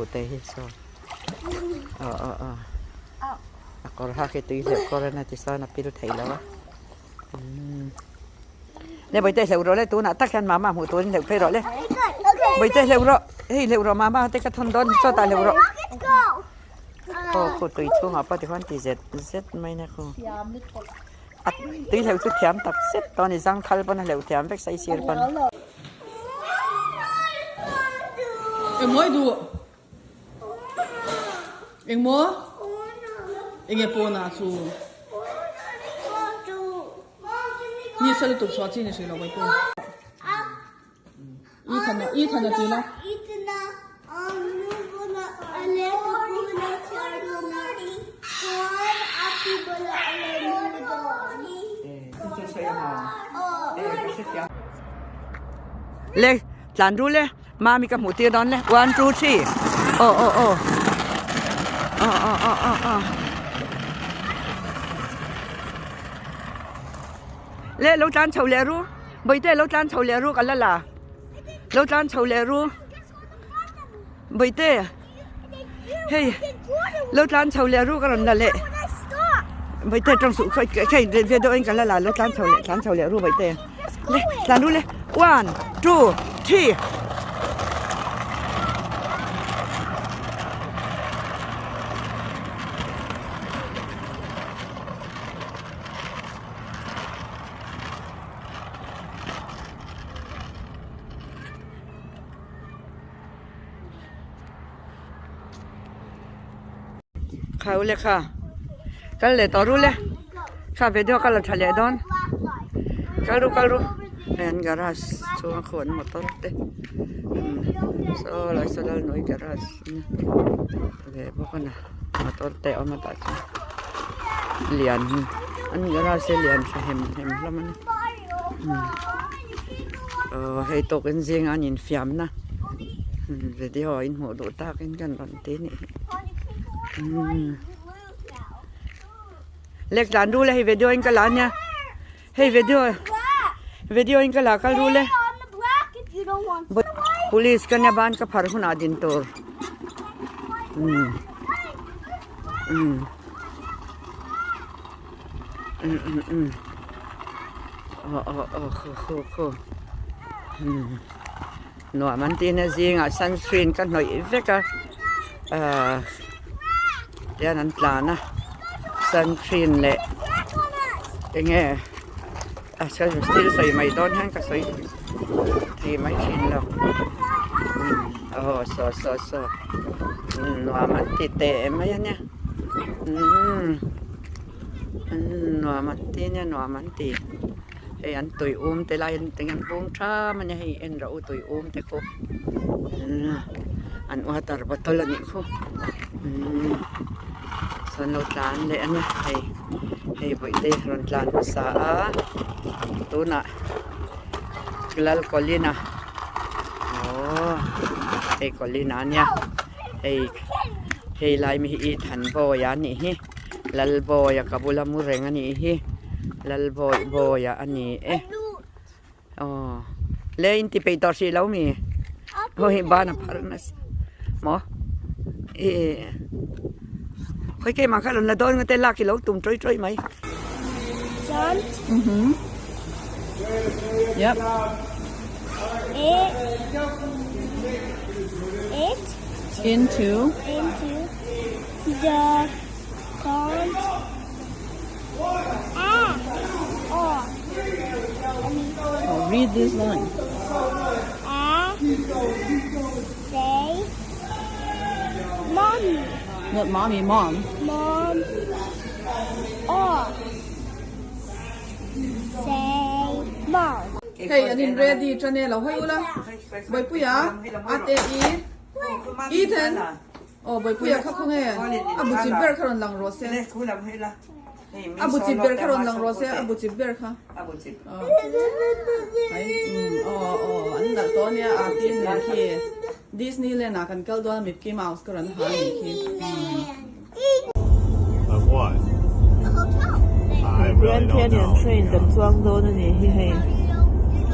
ruh te hi saw aw aw aw a kawr hak hi tui hleuh kawr a tisawn a pil thei lo a le bawihte hleuh rawh le tunah tak hian mama hmuh turin hleuh phei rawh le bawihte hleuh rawh hei hleuh rawh mama te ka thawn dawn sawtah hleuh rawh aw khu tui chhungah pawh tichuan ti zet zet mai na khu a tui hleuh chu thiam tak zet tawh a ni zangkhal pawn a hleuh thiam vek saisir pawn. Engmaw i duh? Engmaw? Enge pawnah chu? Ni sa lutuk chhuah chi ni hrih lo mai pawh. Ethan a Ethan a ti la. Le tlan ru le mami ka hmuh tir dawn le one two three aw aw aw aw aw aw aw aw le lo tlan chho leh ru bawihte lo tlan chho leh ru ka la la lo tlan chho leh ru bawihte hei lo tlan chho leh ru ka rawn la leh bawihte tawng suh hei ve deuh in ka la la lo tlan chho leh tlan chho leh ru bawihte le tlan ru le one two three. Kha ule kha kal leh tawh ru le kha video ka la tha leh dawn kal ru kal ru hei an garage chhunga khu an motor te saw lai saw lalnui garage ve bawk a ni motor te a awm a tah chuan lian an garage hi lian tha hem hem hlawm a ni aw hei tawkin zinga an infiamna video in hmuh duh takin kan rawn ti a nih hi lek tlan rul e hei video in ka la ania hei video video in ka la kal rul e police ka nia ban ka phar hunah din tur umm umm umm umm umm aw aw aw khu khu khu umm nuam an tihna zingah sunscreen ka hnawih vek a ahh tihian an tlan a sunscreen leh eng nge a thil sawi mai dawn hian ka sawi thei mai thin lo aw saw saw saw nuam an ti teh mai a nia umm nuam an ti nia nuam an ti hei an tui um te lai an eng an bung tham a nia hei en rawh u tui um te khu an water bottle a nih khu umm sawn lo tlan leh a nia hei hei bawihte rawn tlan hmasa a tunah Lalkawlina aww hei Kawlina a nia hei hei lai mi hi i Thanbawia a nih hi Lalbawia ka bula mu reng a nih hi Lalbawi bawia a ni e aw le in ti peih tawh hrih lo mi aw hei ban a phar nasa maw ih khawi keimah kha rawn la dawn ngawt e lak i lo tum tawi tawi mai. Yep. It, it Into into the pond. Ah, or I mean, Oh, read this line. ah, say, mommy, Not mommy, mom. mom, or say, mom. Hei an in ready tan e lo hawi ula Bawipuia ate i Ethan aw Bawipuia kha khaw nge a bu chip ber kha rawn lang rawh se a bu chip ber kha rawn lang rawh se a bu chip ber kha aw aw aw an nalh tawh ania a pi nen khi Disneyland ah kan kal dawn a Mickey Mouse ka rawn ha a nih khi. Grand Canyon train kan chuang dawn a nih hi hei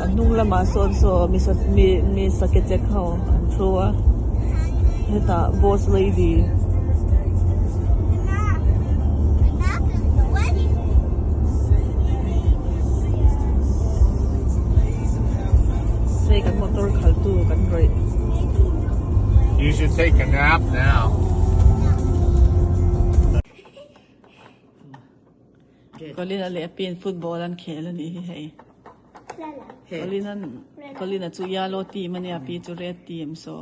a hnung lamah sawn saw mi mi mi sakechek ho an thu a. Hetah boss lady. Hei kan motor khalh tu kan rawih. You should take a nap now. Colin-a leh a piin football an khel a nih hi hei. Colin-a'n Colin-a chu yellow team a nia pi chu red team so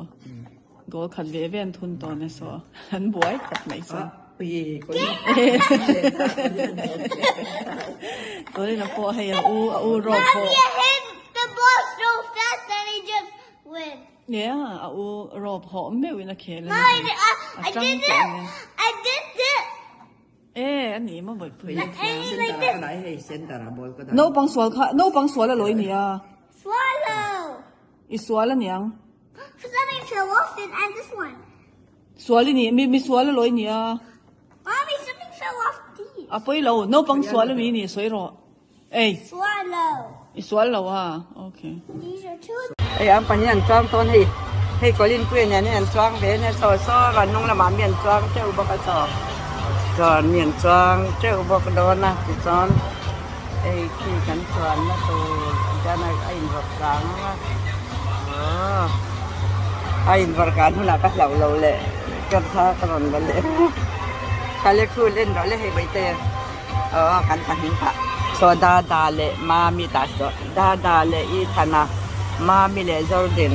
goal khat ve ve an thun tawn e so an buai khawp mai chuan. Colin-a pawh hei a u a u rawk pawh. Yeah a u rawp hawh meuhin a khel a nih hi a tang tawh a nia. E a ni maw Bawihpui? Naupang sual kha naupang sual a lawi nia. I sual a niang. Sual i ni mi mi sual a lawi nia. A pawi lo naupang sual a mi ni sawi rawh. Ei. I sual lo a okay. Hei an pahnih an chuang tawn hei hei Colin Puia nen hian an chuang ve ania saw saw a hnung lamah mi an chuang teuh bawk a saw chuan mi an chuang teuh bawk dawn a tichuan hei khi kan chuanna tur tichuan a inrawrh kang a aw a inrawrh kan hunah ka hlauh loh leh ka thla ka rawn la leh kha le khu len rawh le hei Bawihte. Aw kan pahnih tah saw Dada leh Mami tah saw Dada leh Ethana Mami leh Jordan.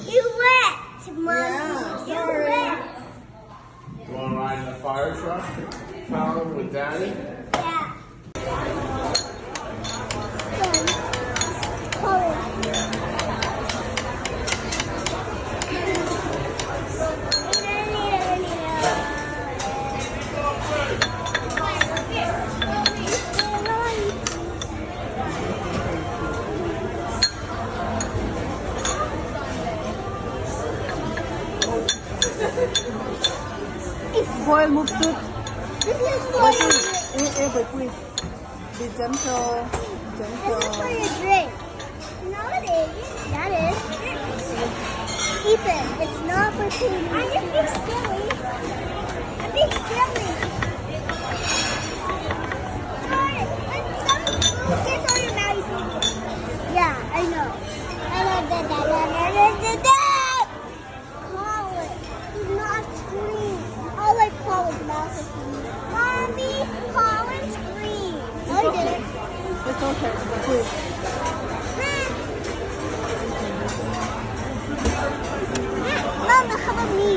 You wet, Mommy. You wet. You want to ride in the fire truck, Colin, with Daddy? Yeah. Colin. Foil move tut. Eh eh Bawihpui. Be gentle. Gentle. This is for your drink. No, it is. That is. Ethan, it's not for food. I'm just being silly. I'm being silly. Sorry, when some food gets on your mouth, you do Yeah, I know. I know da da da da da da da. Colin, do not scream. All I call is mouth is Mommy, Colin scream. No, he didn't. It's okay, Bawihpui. Mama, how about me?